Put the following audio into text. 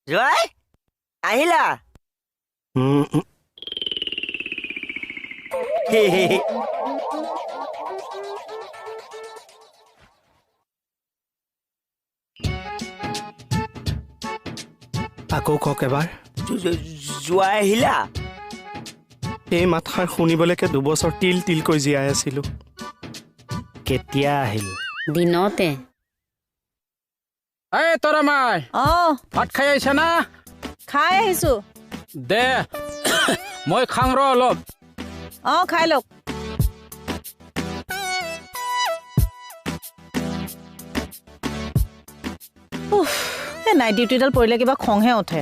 জোৱাই আহিলা? আকৌ কওক এবাৰ। জোৱাই আহিলা? এই মাতষাৰ শুনিবলৈকে 2 বছৰ তিল তিলকৈ জীয়াই আছিলো। কেতিয়া আহিল? দিনতে। এই তৰামাই, ভাত খাই আহিছা না? খাই আহিছো। দে, মই খাং ৰ অলপ। অ, খাই লওক। উফ, এই নাইট ডিউটিডাল পৰিলে কিবা খংহে উঠে।